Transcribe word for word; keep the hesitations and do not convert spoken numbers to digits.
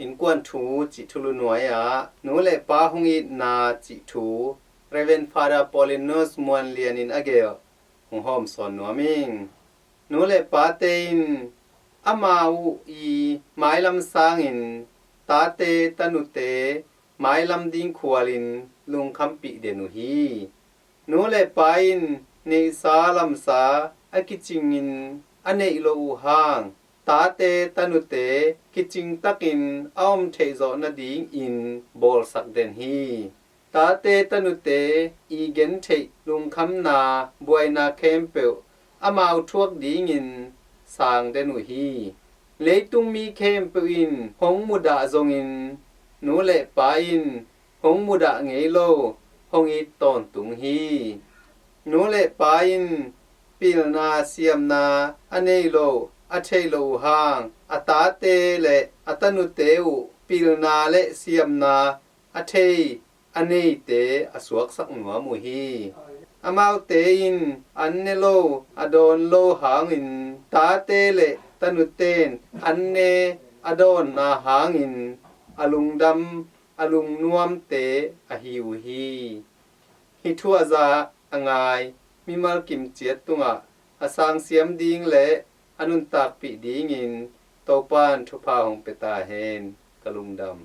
Innkuan thu cih thulu nuai-ah nu le pa hong itna cih thu Rev. Father Paulinus Muan Lian in a gelh hong hawmsawn nuam ing. Nu le pate in amau uh i mailam sangin tate tanute mailam ding khualin lungkhampih den uh hi. Nu le pa in neihsa lamsa a kicingin a neih lo uh hang tate tanute kicing takin a om theih zawh nadingin bawlsak den hi. Tate tanute i gentheih lungkhamna buaina khempeuh amau thuak dingin sang den uh hi. Leitung mi khempeuh in hong mudah zongin nu le pa in hong mudah ngei lo hong it tawntung hi. Nu le pa in pilna siamna a nei lo a thei lo uh hang a tate le a tanute uh pilna le siamna a thei a neite a suaksak nuam uh hi. Amaute in an ne lo a dawn lo hangin tate le tanuten an ne a dawnna hangin a lungdam a lungnuamte ahi uh hi. Hih thu a za a ngai mimal kimciat tungah a sangsiam ding le a nuntakpih dingin Topan thupha hong pia ta hen. Ka lungdam.